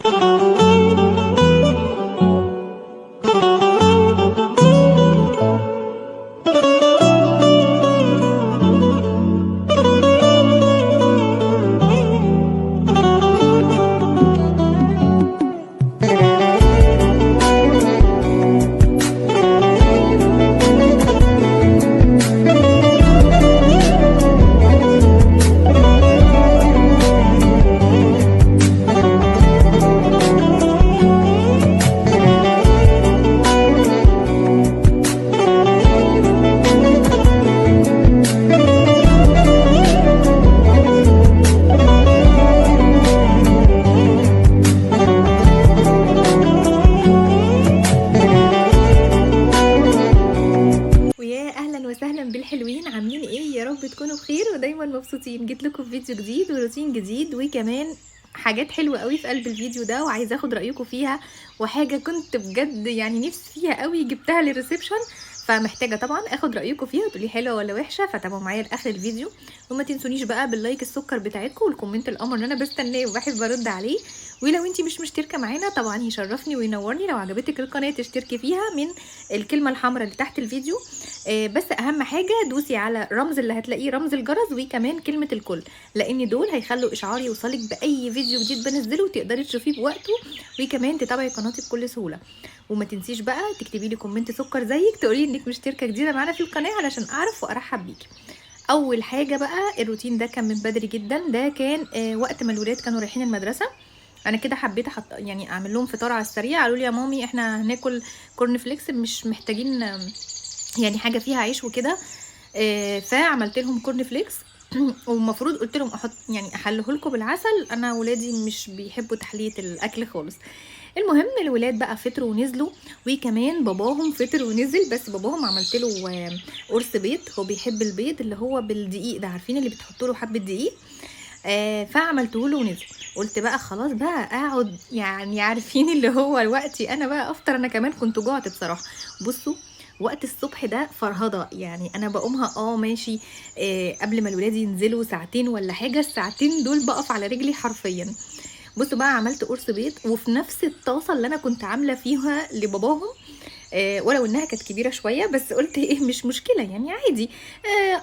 ويا اهلا وسهلا بالحلوين، عاملين ايه؟ يا رب تكونوا بخير ودايما مبسوطين. جيت لكم في فيديو جديد وروتين جديد وكمان حاجات حلوة قوي في قلب الفيديو ده وعايزه اخد رايكم فيها، وحاجه كنت بجد يعني نفسي فيها قوي جبتها لل reception، فمحتاجه طبعا اخد رايكم فيها وتقولي حلوة ولا وحشة. فتابعوا معايا لاخر الفيديو وما تنسونيش بقى بال like السكر بتاعتكم وال comment القمر اللي انا بستناه وبحب ارد عليه. ولو انتي مش مشتركة معانا طبعا يشرفني وينورني لو عجبتك القناة تشتركي فيها من الكلمة الحمراء اللي تحت الفيديو. بس اهم حاجة دوسي على رمز اللي هتلاقيه رمز الجرس وكمان كلمة الكل، لان دول هيخلوا اشعار يوصلك باي فيديو جديد بنزله وتقدري تشوفيه بوقته، وكمان تتابعي قناتي بكل سهولة. وما تنسيش بقى تكتبي لي comment سكر زيك تقولي انك مشتركة جديدة معانا في القناة علشان اعرف وارحب بيكي. اول حاجة بقى الروتين ده كان من بدري جدا، ده كان وقت ما الولاد كانوا رايحين المدرسة. انا كده حبيت احط يعني اعمل لهم فطار على السريع. قالوا لي يا مامي احنا هناكل corn flakes، مش محتاجين يعني حاجة فيها عيش وكده. فعملت لهم corn flakes والمفروض قلت لهم احط يعني احله لكم بالعسل، انا ولادي مش بيحبوا تحلية الاكل خالص. المهم الولاد بقى فطروا ونزلوا، وكمان باباهم فطر ونزل، بس باباهم عملت له قرص بيض، هو بيحب البيض اللي هو بالدقيق ده، عارفين اللي بتحطوا له حبه دقيق. فعملته له ونزل. قلت بقى خلاص بقى اقعد يعني عارفين اللي هو وقتي انا بقى افطر، انا كمان كنت جوعت بصراحة. بصوا وقت الصبح ده فرهضه، يعني انا بقومها ماشي قبل ما الولاد ينزلوا ساعتين ولا حاجة، الساعتين دول بقف على رجلي حرفيا. بصوا بقى عملت قرص بيض، وفي نفس الطاسه اللي انا كنت عامله فيها لباباهم، ولو انها كانت كبيرة شوية بس قلت ايه مش مشكلة يعني عادي.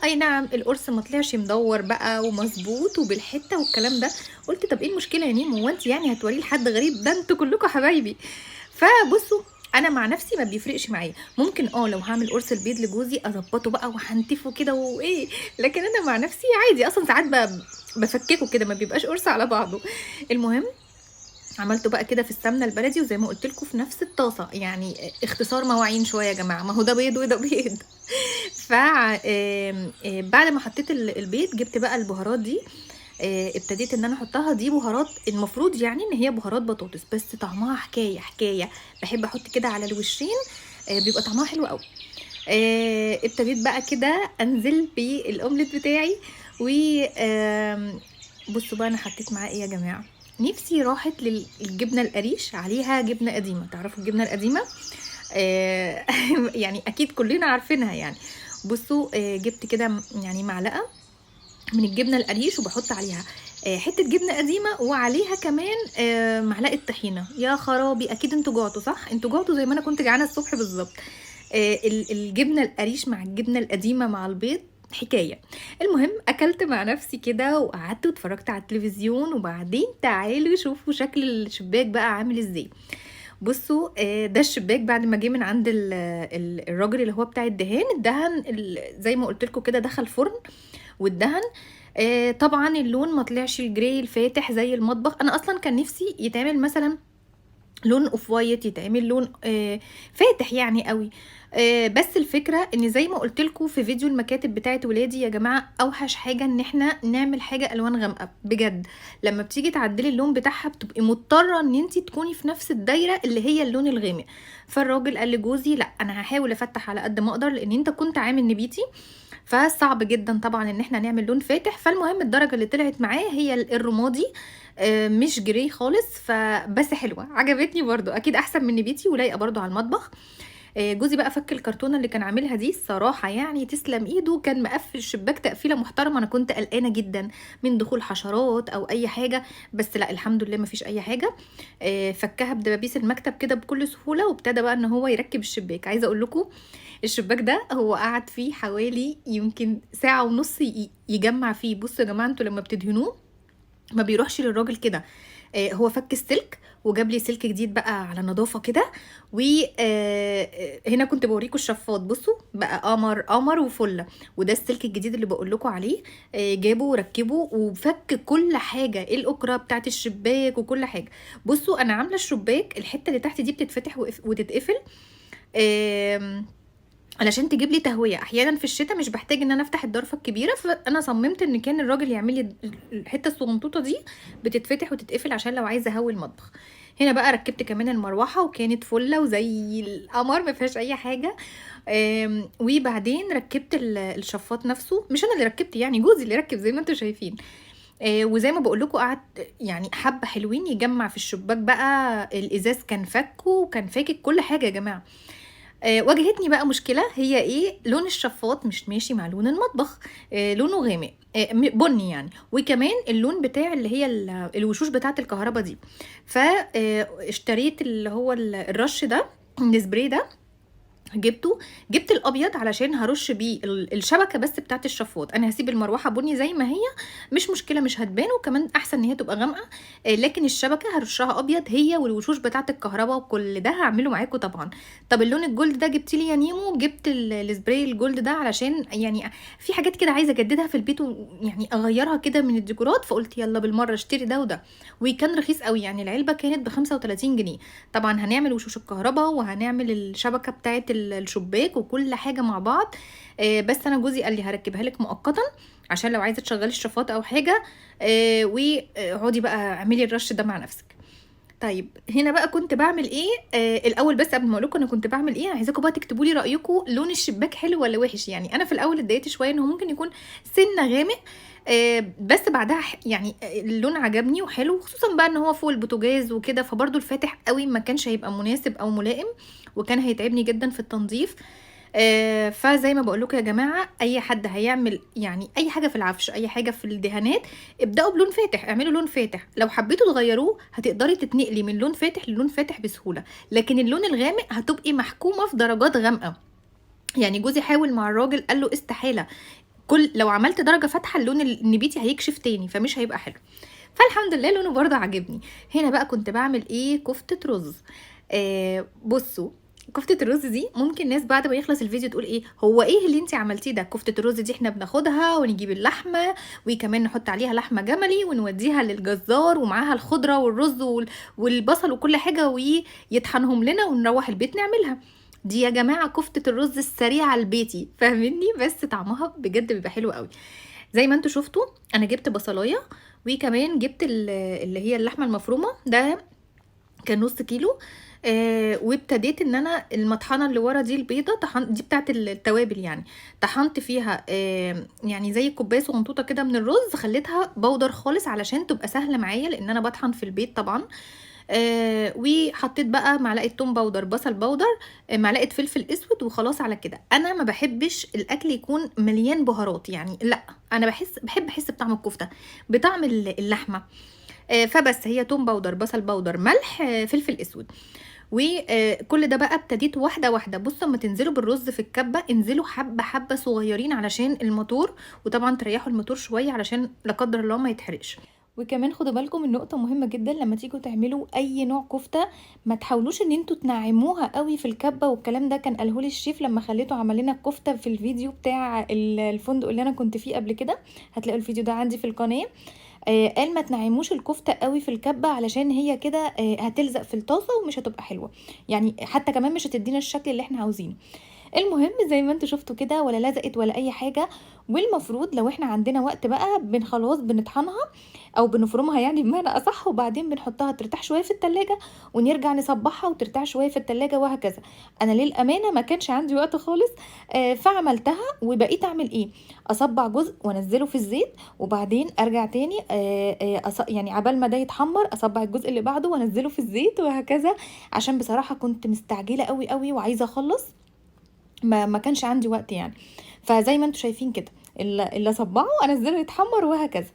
اي نعم القرص ما طلعش مدور بقى ومظبوط وبالحته والكلام ده، قلت طب ايه المشكلة يا نيمو، هو انت يعني هتوريه لحد غريب؟ ده انتوا كلكم حبايبي. فبصوا انا مع نفسي ما بيفرقش معايا، ممكن لو هعمل قرص البيض لجوزي اظبطه بقى وهنتفه كده وايه، لكن انا مع نفسي عادي، اصلا ساعات بفككه كده ما بيبقاش قرص على بعضه. المهم عملته بقى كده في السمنة البلدي، وزي ما قلت لكم في نفس الطاسه، يعني اختصار مواعين شوية يا جماعة، ما هو ده بيض وده بيض. ف بعد ما حطيت البيض جبت بقى البهارات دي، ابتديت ان انا احطها. دي بهارات المفروض يعني ان هي بهارات بطاطس، بس طعمها حكاية حكاية، بحب احط كده على الوشين، بيبقى طعمها حلو قوي. ابتديت بقى كده انزل بالاومليت بتاعي، و بصوا بقى انا حطيت معاه ايه يا جماعة. نفسي راحت للجبنه القريش، عليها جبنه قديمة، تعرفوا الجبنة القديمة؟ يعني اكيد كلنا عارفينها يعني. بصوا جبت كده يعني معلقه من الجبنة القريش، وبحط عليها حتة جبنه قديمة، وعليها كمان معلقه طحينه. يا خرابي اكيد انتوا جعتوا صح؟ انتوا جعتوا زي ما انا كنت جعانة الصبح بالظبط. الجبنة القريش مع الجبنة القديمة مع البيض حكاية. المهم اكلت مع نفسي كده وقعدت واتفرجت على التلفزيون، وبعدين تعالوا شوفوا شكل الشباك بقى عامل ازاي. بصوا ده الشباك بعد ما جه من عند الراجل اللي هو بتاع الدهان، الدهن زي ما قلت لكم كده دخل فرن والدهن. طبعا اللون ما طلعش ال gray الفاتح زي المطبخ، انا اصلا كان نفسي يتعمل مثلا لون off white، يتعمل لون فاتح يعني قوي. بس الفكرة ان زي ما قلت لكم في فيديو المكاتب بتاعت ولادي يا جماعة، اوحش حاجة ان احنا نعمل حاجة الوان غامقه بجد. لما بتيجي تعدلي اللون بتاعها بتبقي مضطرة ان انت تكوني في نفس الدايرة اللي هي اللون الغامق. فالراجل قال لجوزي لا انا هحاول افتح على قد ما اقدر، لان انت كنت عامل نبيتي، فصعب جدا طبعا ان احنا نعمل لون فاتح. فالمهم الدرجة اللي طلعت معاه هي الرمادي، مش جري خالص، فبس حلوة عجبتني برضو، اكيد احسن من نبيتي ولايقه برضو على المطبخ. جوزي بقى فك الكرتونه اللي كان عاملها دي، الصراحة يعني تسلم ايده، كان مقفل الشباك تقفيله محترمه. انا كنت قلقانة جدا من دخول حشرات او اي حاجة، بس لا الحمد لله مفيش اي حاجة. فكها بدبابيس المكتب كده بكل سهولة، وابتدى بقى ان هو يركب الشباك. عايزه اقول لكم الشباك ده هو قعد فيه حوالي يمكن ساعة ونص يجمع فيه. بصوا يا جماعة، انتوا لما بتدهنوه ما بيروحش للراجل كده. هو فك السلك وجاب لي سلك جديد بقى على نظافة كده. وهنا كنت بوريكم الشفاط، بصوا بقى قمر قمر وفله. وده السلك الجديد اللي بقول لكم عليه، جابه وركبه وفك كل حاجة، الاكره بتاعت الشباك وكل حاجة. بصوا انا عامله الشباك الحتة اللي تحت دي بتتفتح وتتقفل، علشان تجيب لي تهوية. احيانا في الشتاء مش بحتاج ان انا افتح الضرفه الكبيرة، فانا صممت ان كان الراجل يعمل لي الحتة الصغنطوطه دي بتتفتح وتتقفل عشان لو عايزه اهوي المطبخ. هنا بقى ركبت كمان المروحة، وكانت فله وزي القمر ما فيهاش اي حاجة. وبعدين ركبت الشفاط نفسه، مش انا اللي ركبت يعني، جوزي اللي ركب زي ما انتم شايفين. وزي ما بقول لكم قعد يعني حبه حلوين يجمع في الشباك بقى، الازاز كان فكه وكان فاكك كل حاجة يا جماعة. واجهتني بقى مشكلة، هي ايه؟ لون الشفاط مش ماشي مع لون المطبخ، لونه غامق، بني يعني، وكمان اللون بتاع اللي هي الوشوش بتاعه الكهرباء دي. فاشتريت اللي هو الرش ده، السبراي ده جبته، جبت الابيض علشان هرش بيه الشبكة بس بتاعه الشفاط. انا هسيب المروحة بني زي ما هي، مش مشكلة مش هتبان، وكمان احسن ان هي تبقى غامقه، لكن الشبكة هرشها ابيض هي والوشوش بتاعه الكهرباء، وكل ده هعمله معاكم طبعا. طب اللون ال gold ده جبت لي يا نيمو، جبت ال spray ال gold ده علشان يعني في حاجات كده عايزه اجددها في البيت ويعني اغيرها كده من الديكورات، فقلت يلا بالمرة اشتري ده وده. وكان رخيص قوي يعني، العلبة كانت ب35 جنيه. طبعا هنعمل وشوش الكهرباء وهنعمل الشبكة بتاعه الشباك وكل حاجة مع بعض. بس انا جوزي قال لي هركبها لك مؤقتا عشان لو عايزه تشغلي الشفاط او حاجة، واقعدي بقى اعملي الرش ده مع نفسك. طيب هنا بقى كنت بعمل ايه؟ الاول بس قبل ما اقول لكم انا كنت بعمل ايه، عايزاكم بقى تكتبوا لي رايكم، لون الشباك حلو ولا وحش؟ يعني انا في الاول اتضايقت شوية ان هو ممكن يكون سنة غامق، بس بعدها يعني اللون عجبني وحلو، خصوصا بقى ان هو فوق البوتاجاز وكده، فبرده الفاتح قوي ما كانش هيبقى مناسب او ملائم، وكان هيتعبني جدا في التنظيف. فزي ما بقول لكم يا جماعة، اي حد هيعمل يعني اي حاجة في العفش، اي حاجة في الدهانات، ابداوا بلون فاتح، اعملوا لون فاتح. لو حبيتوا تغيروه هتقدري تتنقلي من لون فاتح للون فاتح بسهولة، لكن اللون الغامق هتبقي محكومة في درجات غامقه. يعني جوزي حاول مع الراجل قال له استحالة، كل لو عملت درجه فاتحة اللون النبيتي هيكشف تاني فمش هيبقى حلو. فالحمد لله لونه برضه عجبني. هنا بقى كنت بعمل ايه؟ كفته رز. بصوا كفتة الرز دي ممكن ناس بعد ما يخلص الفيديو تقول ايه هو ايه اللي انت عملتيه ده؟ كفتة الرز دي احنا بناخدها ونجيب اللحمة وكمان نحط عليها لحمة جملي ونوديها للجزار ومعاها الخضرة والرز والبصل وكل حاجة ويطحنهم لنا ونروح البيت نعملها. دي يا جماعة كفتة الرز السريعة البيتي، فاهميني؟ بس طعمها بجد بيبقى حلو قوي. زي ما انتوا شفتوا انا جبت بصلاية وكمان جبت اللي هي اللحمة المفرومة، ده كان نص كيلو. وابتديت ان انا المطحنه اللي ورا دي البيضة طحن، دي بتاعت التوابل يعني، طحنت فيها يعني زي كوباية صغنطوطه كده من الرز، خليتها بودر خالص علشان تبقى سهلة معايا لان انا بطحن في البيت طبعا. وحطيت بقى معلقه توم powder، بصل powder، معلقه فلفل اسود، وخلاص على كده. انا ما بحبش الاكل يكون مليان بهارات يعني، لا انا بحب احس بطعم الكفتة، بطعم اللحمة. فبس هي توم powder، بصل powder، ملح، فلفل اسود، وكل ده بقى ابتديت واحدة واحدة. بصوا اما تنزلوا بالرز في الكبه انزلوا حبه حبه صغيرين علشان الموتور، وطبعا تريحوا الموتور شوية علشان لا قدر الله ما يتحرقش. وكمان خدوا بالكم من نقطة مهمة جدا، لما تيجوا تعملوا اي نوع كفته ما تحاولوش ان انتوا تنعموها قوي في الكبه، والكلام ده كان قاله لي الشيف لما خليته عمل لنا الكفتة في الفيديو بتاع الفندق اللي انا كنت فيه قبل كده، هتلاقوا الفيديو ده عندي في القناة. قال ما تنعموش الكفتة قوي في الكبه علشان هي كده هتلزق في الطاسه ومش هتبقى حلوة، يعني حتى كمان مش هتدينا الشكل اللي احنا عاوزينه. المهم زي ما انتوا شفتوا كده، ولا لزقت ولا اي حاجة. والمفروض لو احنا عندنا وقت بقى خلاص بنطحنها او بنفرمها يعني بمعنى اصح، وبعدين بنحطها ترتاح شوية في التلاجة، ونرجع نصبحها وترتاح شوية في التلاجة وهكذا. انا للامانة ما كانش عندي وقت خالص، فعملتها وبقيت اعمل ايه، اصبع جزء وانزله في الزيت، وبعدين ارجع تاني، يعني عبال ما ده يتحمر اصبع الجزء اللي بعده وانزله في الزيت وهكذا، عشان بصراحة كنت مستعجلة قوي قوي وعايزه اخلص، ما كانش عندي وقت يعني. فزي ما انتم شايفين كده اللي اصبعه انزله يتحمر وهكذا.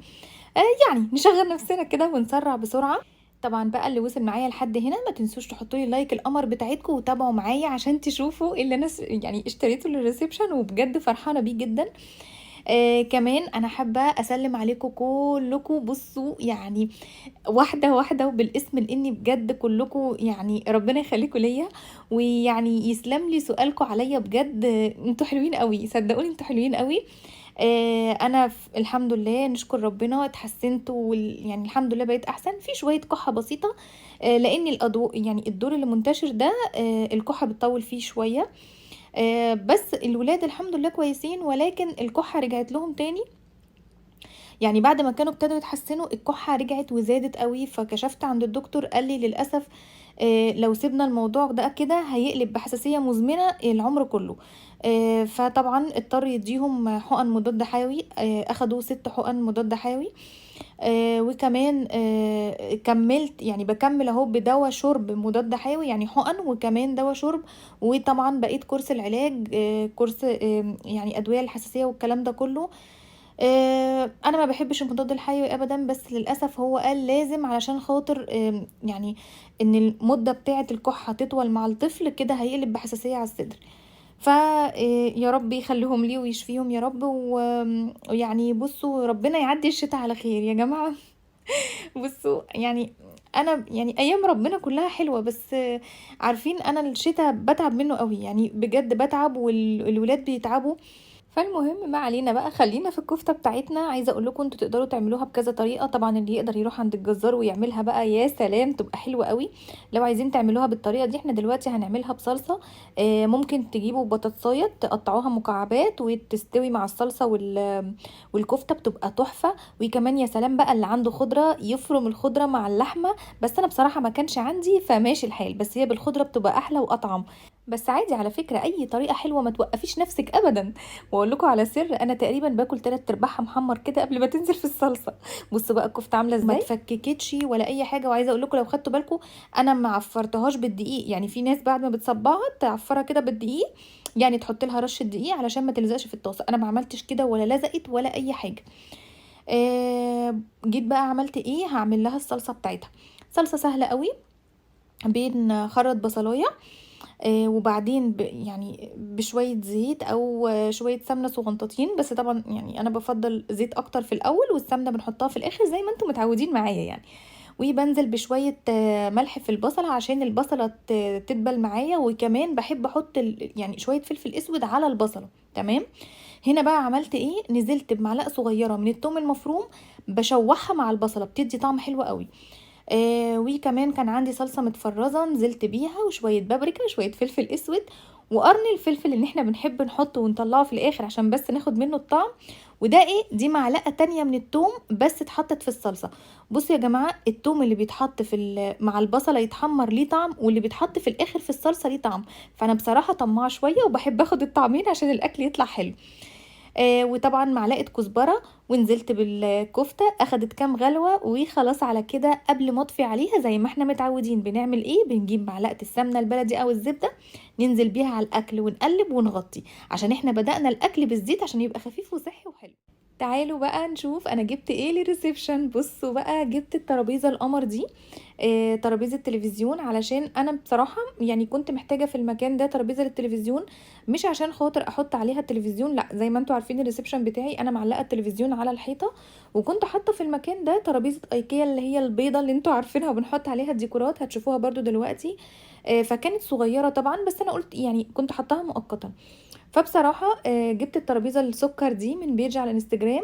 يعني نشغل نفسنا كده ونسرع بسرعة. طبعا بقى اللي وصل معايا لحد هنا ما تنسوش تحطوا لي like القمر بتاعتكم، وتابعوا معايا عشان تشوفوا اللي انا يعني اشتريته لل reception، وبجد فرحانة بيه جدا. كمان انا حابة اسلم عليكم كلكم، بصوا يعني واحدة واحدة وبالاسم، لاني بجد كلكم يعني ربنا يخليكم ليا، ويعني يسلم لي سؤالكم عليا بجد. انتوا حلوين قوي، صدقوني انتوا حلوين قوي. انا الحمد لله نشكر ربنا اتحسنت، يعني الحمد لله بقيت احسن. في شوية كحه بسيطة، لان يعني الدور اللي منتشر ده، الكحه بتطول فيه شوية، بس الولاد الحمد لله كويسين، ولكن الكحه رجعت لهم تاني. يعني بعد ما كانوا ابتدوا يتحسنوا الكحه رجعت وزادت قوي. فكشفت عند الدكتور قال لي للاسف، لو سيبنا الموضوع ده كده هيقلب بحساسيه مزمنة العمر كله. فطبعا اضطر يديهم حقن مضاد حيوي، اخدوا 6 حقن مضاد حيوي. وكمان، كملت يعني بكمل اهو بدواء شرب مضاد حيوي، يعني حقن وكمان دواء شرب، وطبعا بقيت كورس العلاج، كورس، يعني ادوية الحساسية والكلام ده كله. انا ما بحبش المضاد الحيوي ابدا، بس للاسف هو قال لازم علشان خاطر، يعني ان المدة بتاعه الكحه تطول مع الطفل كده هيقلب بحساسيه على الصدر. يا رب يخليهم لي ويشفيهم يا رب. ويعني بصوا ربنا يعدي الشتاء على خير يا جماعة. بصوا يعني انا يعني ايام ربنا كلها حلوة، بس عارفين انا الشتاء بتعب منه قوي، يعني بجد بتعب والولاد بيتعبوا. فالمهم ما علينا بقى، خلينا في الكفتة بتاعتنا. عايزه اقول لكم انتوا تقدروا تعملوها بكذا طريقه، طبعا اللي يقدر يروح عند الجزار ويعملها بقى يا سلام تبقى حلوة قوي. لو عايزين تعملوها بالطريقة دي احنا دلوقتي هنعملها بصلصه. ممكن تجيبوا بطاطسايه تقطعوها مكعبات وتستوي مع الصلصه والكفته بتبقى تحفة. وكمان يا سلام بقى اللي عنده خضرة يفرم الخضرة مع اللحمة، بس انا بصراحة ما كانش عندي فماشي الحال، بس هي بالخضره بتبقى احلى واطعم. بس عادي على فكرة اي طريقه حلوة ما توقفيش نفسك ابدا. واقول لكم على سر، انا تقريبا باكل 3/4 محمر كده قبل ما تنزل في الصلصه. بصوا بقى الكفتة عامله ازاي، ما تفككتش ولا اي حاجة. وعايزه اقول لكم لو خدتوا بالكم انا ما عفرتهاش بالدقيق، يعني في ناس بعد ما بتصبعها تعفرها كده بالدقيق، يعني تحط لها رشه دقيق علشان ما تلزقش في الطاسه. انا ما عملتش كده ولا لزقت ولا اي حاجة. جيت بقى عملت ايه، هعمل لها الصلصه بتاعتها. صلصه سهلة قوي، بنخرط بصلايه، وبعدين يعني بشوية زيت او شوية سمنه صغنطاطين، بس طبعا يعني انا بفضل زيت اكتر في الاول والسمنه بنحطها في الاخر زي ما انتم متعودين معايا يعني. وبنزل بشوية، ملح في البصله عشان البصله تدبل معايا، وكمان بحب احط يعني شوية فلفل اسود على البصله. تمام. هنا بقى عملت ايه، نزلت بمعلقه صغيرة من الثوم المفروم بشوحها مع البصله، بتدي طعم حلو قوي. وكمان كان عندي صلصه متفرزه نزلت بيها، وشوية بابريكا وشوية فلفل اسود وقرن الفلفل اللي احنا بنحب نحطه ونطلعه في الاخر عشان بس ناخد منه الطعم. وده ايه، دي معلقه تانية من التوم بس اتحطت في الصلصه. بصوا يا جماعة، التوم اللي بيتحط في مع البصله يتحمر ليه طعم، واللي بيتحط في الاخر في الصلصه ليه طعم. فانا بصراحة طماعه شوية وبحب اخد الطعمين عشان الاكل يطلع حلو. وطبعا معلقه كزبره، ونزلت بالكفته، اخدت كام غلوه وخلاص على كده. قبل ما اطفي عليها زي ما احنا متعودين بنعمل ايه، بنجيب معلقه السمنة البلدي او الزبدة ننزل بيها على الاكل ونقلب ونغطي، عشان احنا بدأنا الاكل بالزيت عشان يبقى خفيف وصحي وحلو. تعالوا بقى نشوف انا جبت ايه لل reception. بصوا بقى، جبت الترابيزة القمر دي، ترابيزة تلفزيون، علشان انا بصراحة يعني كنت محتاجه في المكان ده ترابيزة للتلفزيون، مش عشان خاطر احط عليها التلفزيون، لا زي ما انتوا عارفين ال reception بتاعي انا معلقه التلفزيون على الحيطة، وكنت حاطه في المكان ده ترابيزة ايكيا اللي هي البيضة اللي انتوا عارفينها وبنحط عليها الديكورات، هتشوفوها برضو دلوقتي. فكانت صغيرة طبعا، بس انا قلت يعني كنت حطاها مؤقتا. فبصراحة، جبت الترابيزة السكر دي من page على الانستجرام،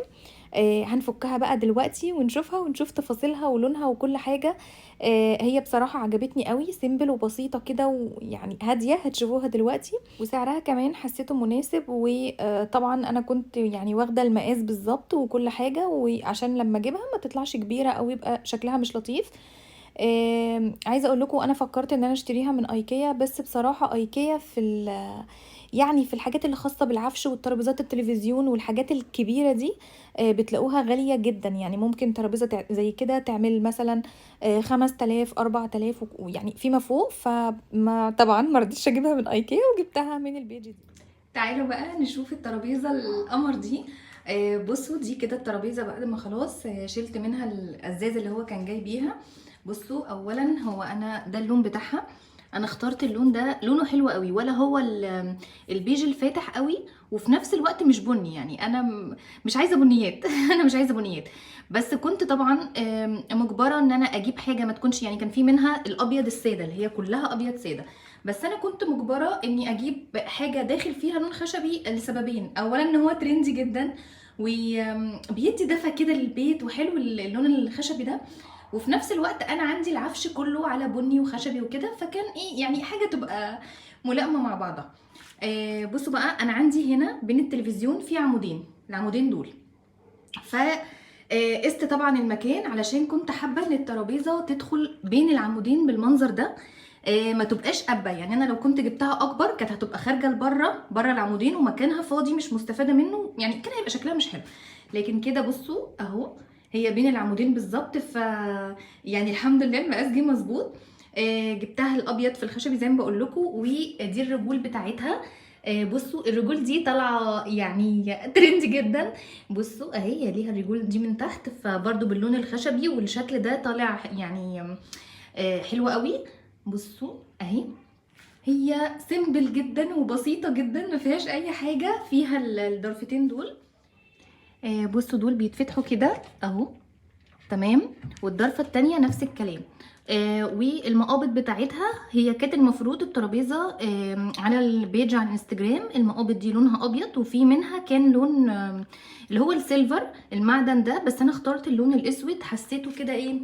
هنفكها بقى دلوقتي ونشوفها ونشوف تفاصيلها ولونها وكل حاجة. هي بصراحة عجبتني قوي، simple وبسيطة كده ويعني هادية، هتشوفوها دلوقتي. وسعرها كمان حسيته مناسب، وطبعا انا كنت يعني واخدة المقاس بالظبط وكل حاجة، وعشان لما اجيبها ما تطلعش كبيرة او يبقى شكلها مش لطيف. عايزه اقول لكم انا فكرت ان انا اشتريها من ايكيا، بس بصراحة ايكيا في يعني في الحاجات اللي خاصة بالعفش والترابيزات التلفزيون والحاجات الكبيرة دي بتلاقوها غالية جدا. يعني ممكن ترابيزة زي كده تعمل مثلا 5000 4000 ويعني فيما فوق. فما طبعا ما رضيتش اجيبها من ايكيا وجبتها من ال page دي. تعالوا بقى نشوف الترابيزة القمر دي. بصوا دي كده الترابيزة بعد ما خلاص شلت منها الازاز اللي هو كان جاي بيها. بصوا اولا هو انا ده اللون بتاعها، انا اخترت اللون ده، لونه حلو قوي، ولا هو البيج الفاتح قوي وفي نفس الوقت مش بني. يعني انا مش عايزه بنيات انا مش عايزه بنيات، بس كنت طبعا مجبرة ان انا اجيب حاجة ما تكونش، يعني كان في منها الابيض السادة اللي هي كلها ابيض ساده، بس انا كنت مجبرة اني اجيب حاجة داخل فيها لون خشبي لسببين. اولا ان هو trendy جدا وبيدي دفى كده للبيت وحلو اللون الخشبي ده، وفي نفس الوقت انا عندي العفش كله على بني وخشبي وكده، فكان ايه يعني حاجة تبقى ملائمه مع بعضها. بصوا بقى انا عندي هنا بين التلفزيون في عمودين، العمودين دول ف قست طبعا المكان علشان كنت حابة ان الترابيزة تدخل بين العمودين بالمنظر ده، ما تبقاش قبه. يعني انا لو كنت جبتها اكبر كانت هتبقى خارجه لبره، بره العمودين ومكانها فاضي مش مستفادة منه، يعني كان هيبقى شكلها مش حلو. لكن كده بصوا اهو هي بين العمودين بالظبط، ف يعني الحمد لله المقاس جه مظبوط. جبتها الابيض في الخشبي زي ما بقول لكم، ودي الرجول بتاعتها. بصوا الرجول دي طالعه يعني ترند جدا. بصوا اهي ليها الرجول دي من تحت، فبرده باللون الخشبي والشكل ده طالع يعني حلو قوي. بصوا اهي هي simple جدا وبسيطة جدا، ما فيهاش اي حاجة، فيها الضرفتين دول. بصوا دول بيتفتحوا كده اهو، تمام، والضرفه التانية نفس الكلام. والمقابض بتاعتها هي كانت المفروض الترابيزة على ال page على الانستجرام المقابض دي لونها ابيض، وفي منها كان لون اللي هو ال silver المعدن ده، بس انا اخترت اللون الاسود، حسيته كده ايه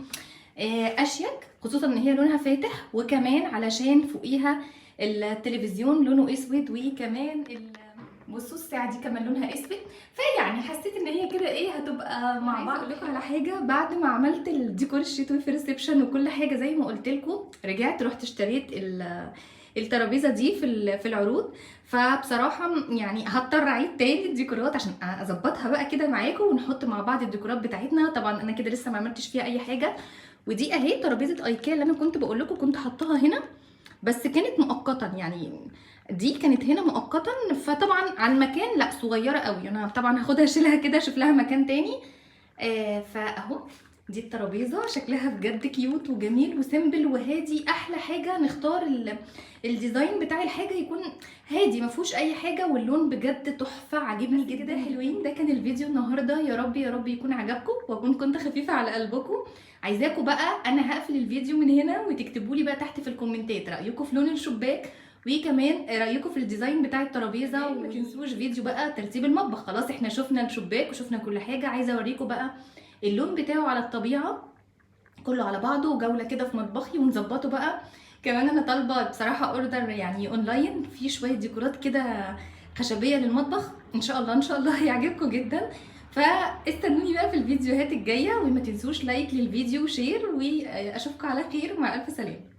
اشيك، خصوصا ان هي لونها فاتح، وكمان علشان فوقيها التلفزيون لونه اسود، وكمان بصوا الساعة دي كمان لونها اسود، فيعني حسيت ان هي كده ايه هتبقى مع بعض. اقول لكم على حاجة، بعد ما عملت الديكور الشتوي في ال reception وكل حاجة زي ما قلت لكم، رجعت رحت اشتريت الترابيزة دي في العروض. فبصراحة يعني هضطر اعيد تاني الديكورات عشان اظبطها بقى كده معاكم، ونحط مع بعض الديكورات بتاعتنا. طبعا انا كده لسه ما عملتش فيها اي حاجة. ودي اهي ترابيزة ايكيا اللي انا كنت بقول لكم كنت حطاها هنا، بس كانت مؤقتا، يعني دي كانت هنا مؤقتا، فطبعا على المكان لا صغيرة قوي، انا طبعا هاخدها اشيلها كده اشوف لها مكان تاني. فاهو دي الترابيزة شكلها بجد cute وجميل و simple وهادي. احلى حاجة نختار ال design بتاع الحاجة يكون هادي ما فيهوش اي حاجة، واللون بجد تحفة عاجبني جدا. حلوين، ده كان الفيديو النهارده، يا رب يا رب يكون عجبكم واكون كنت خفيفة على قلبكم. عايزاكم بقى انا هقفل الفيديو من هنا وتكتبوا لي بقى تحت في الكومنتات رايكم في لون الشباك، وكمان رايكم في ال design بتاع الترابيزة. وما تنسوش فيديو بقى ترتيب المطبخ، خلاص احنا شفنا الشباك وشفنا كل حاجة، عايزه اوريكم بقى اللون بتاعه على الطبيعة كله على بعضه، وجوله كده في مطبخي ونظبطه بقى. كمان انا طالبه بصراحة order يعني اونلاين في شوية ديكورات كده خشبيه للمطبخ، ان شاء الله ان شاء الله هيعجبكم جدا. فاستنوني بقى في الفيديوهات الجاية، وما تنسوش like للفيديو و share، واشوفكم على خير مع الف سلامه.